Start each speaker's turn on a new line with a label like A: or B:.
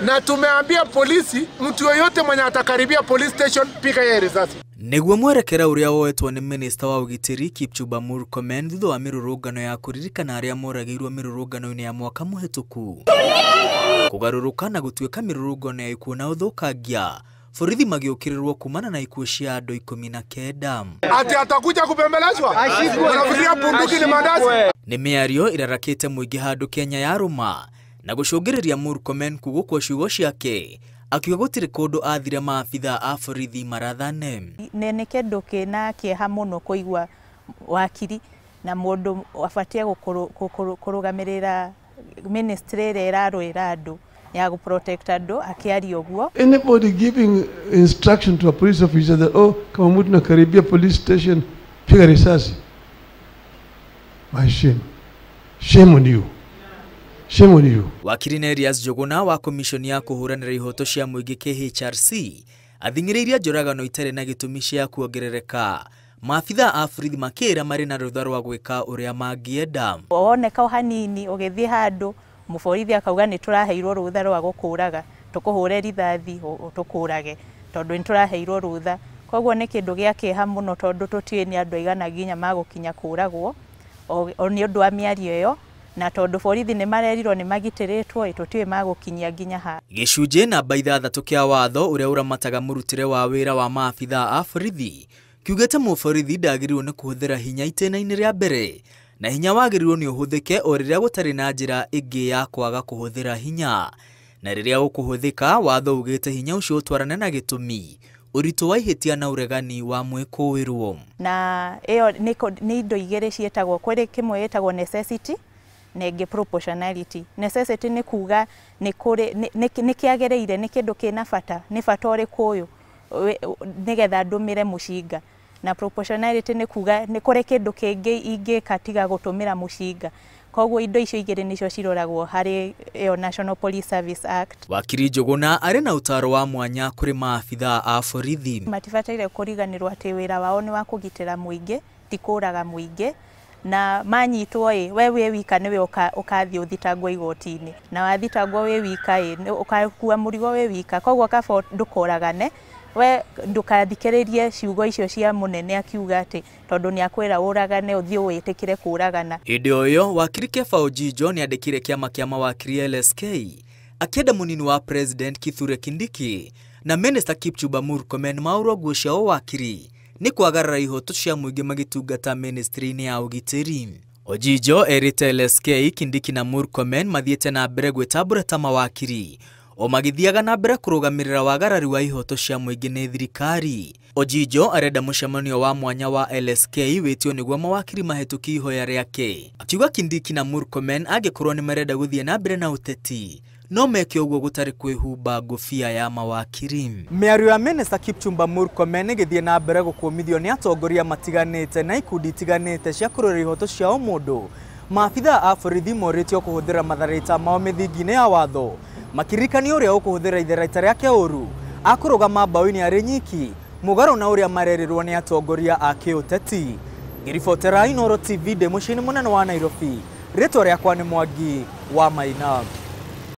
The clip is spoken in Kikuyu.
A: Na tumeambia polisi, mtu yoyote mwenye atakaribia police station, piga yeye risasi.
B: Nĩguo mwerekera ũrĩa woetwo nĩ minista wa ũgitĩri Kipchumba Murkomen thutha wa mĩrũrũngano ya kũririkana arĩa moragĩirwo mĩrũrũngano-inĩ ya mwaka mũhetũku kũgarũrũka na gũtuĩka mĩrũrũngano ya ikuũ na ũthũkangia, borithi magĩũkĩrĩrwo kumana na ikuũ cia andũ 19.
A: Ati atakuja kupembelezwa? Unafikiria bunduki ni mandazi?
B: Nĩ mĩario ĩrarakĩte mũingĩ handũ Kenya yarũma na gũcũngĩrĩria Murkomen kugũkwo ciugo ciake akiuga gũtirĩ kũndũ athire maabitha a borithi marathane.
C: Nĩ kĩndũ kĩna kĩeha mũno kũigua wakiri na mũndũ abatie kũrũgamĩrĩra ministry ĩrĩa ĩrarũĩra andũ ya gũ protect andũ akĩaria ũguo.
D: Anybody giving instruction to a police officer that, oh, kama mtu nakaribia police station, piga risasi. My shame. Shame on you. Shame on you.
B: Wakiri Nerias Njuguna wa komishoni ya kũhũranĩra ihoto cia mũingĩ KHRC athing'ĩrĩirie njũragano itarĩ na gĩtũmi cia kuongerereka, maabitha a borithi makĩra marĩ na rũtha rwa gwĩka ũrĩa mangĩenda.
C: Woneka o hanini ũgĩthiĩ handũ mũborithi akauga nĩ tũraheirwo rũtha rwa gũkũraga, tũkũhũre rithathi tũkũrage tondũ nĩ tũraheirwo rũtha. Koguo nĩ kĩndũ gĩa kĩeha mũno tondũ tũtiũĩ nĩ andũ aigana nginya magũkinya kũragwo o nĩ ũndũ wa mĩario ĩyo, na tondũ borithi nĩ marerirwo nĩ magitĩrĩtwo tũtiũĩ magũkinyia nginya ha.
B: Gĩcunjĩ namba 6 kĩa watho ũrĩa ũramataga mũrutĩre wa wĩra wa maabitha a borithi kiugĩte mũborithi ndagĩrĩirwo nĩ kũhũthĩra hinya itĩna-inĩ rĩa mbere, na hinya wagĩrĩirwo nĩ ũhũthĩke o rĩrĩa gũtarĩ na njĩra ĩngĩ ya kwaga kũhũthĩra hinya, na rĩrĩa ũkũhũthĩka watho ugĩte hinya ũcio ũtwarane na gĩtũmi, ũritũ wa ihĩtia na ũregani wa mwĩkũĩrwo.
C: Na ĩyo nĩ indo igĩrĩ ciĩtagwo, kũrĩ kĩmwe gĩtagwo necessity na ĩngĩ proportionality. Necessity nĩ kuga nĩ kũrĩ nĩ kĩagĩrĩire, nĩ kĩndũ kĩna bata, nĩ bata ũrĩkũ ũyũ nĩgetha ndũmĩre mũcinga. Na proportionality nĩ kuga nĩ kũrĩ kĩndũ kĩngĩ ingĩka tiga gũtũmĩra mũcinga. Koguo indo icio igĩrĩ nĩcio ciroragwo harĩ ĩyo National Police Service Act.
B: Wakiri Njuguna arĩ na ũtaaro wa mwanya kũrĩ maabitha a borithi.
C: Matibataire kũriganĩrwo atĩ wĩra wao nĩ wa kũgitĩra mũingĩ, ti kũraga mũingĩ. Na manyitwo ĩ, we wĩ wika nĩwe ũkathiĩ ũthitangwo igoti-inĩ, na wathitangwo wĩ wika ĩ, ũgakua mũrigo wĩ wika. Koguo kaba ndũkoragane, we ndũkathikĩrĩrie ciugo icio cia mũnene akiuga atĩ tondũ nĩ akwĩra ũragane ũthiĩ wĩtĩkĩre kũragana.
B: Hĩndĩ o ĩyo wakiri Kepha Ojijo nĩandĩkire kĩama kĩa mawakiri LSK akĩenda mũnini wa President Kithure Kindiki na Minister Kipchumba Murkomen maũrwo nguo cia ũwakiri nĩ kwagarara ihoto cia mũingĩ magĩtungata ministry-inĩ ya ũgitĩri. Ojijo erĩte LSK, Kindiki na Murkomen mathiĩte na mbere gwĩtambũra ta mawakiri o magĩthiaga na mbere kũrũgamĩrĩra wagarari wa ihoto cia mũingĩ nĩ thirikari. Ojijo arenda mũcemanio wa mwanya wa LSK wĩtio nĩguo mawakiri mahĩtũkie ihoya rĩake, akiuga Kindiki na Murkomen angĩkorwo nĩ marenda gũthiĩ na mbere na ũteti no meke ũguo gũtarĩ kwĩhumba ngũbia ya mawakiri. Mĩario ya Minister Kipchumba Murkomen ĩgĩthiĩ na mbere gũkũmithio nĩ atongoria matiganĩte na ikundi itiganĩte cia kũrũĩrĩra ihoto cia ũmũndũ. Maabitha a borithi morĩtio kũhũthĩra matharaita mao mĩthingi-inĩ ya watho, makirikanio ũrĩa ũkũhũthĩra itharaita rĩake ũru akũrũgama mbaũ-inĩ arĩ nyiki, mũgarũ na ũrĩa marerirwo nĩ atongoria a kĩũteti. Ngĩribotera Inooro TV ndĩ mũciĩ-inĩ mũnene wa Nairobi, rĩtwa rĩakwa nĩ Mwangi wa Maina.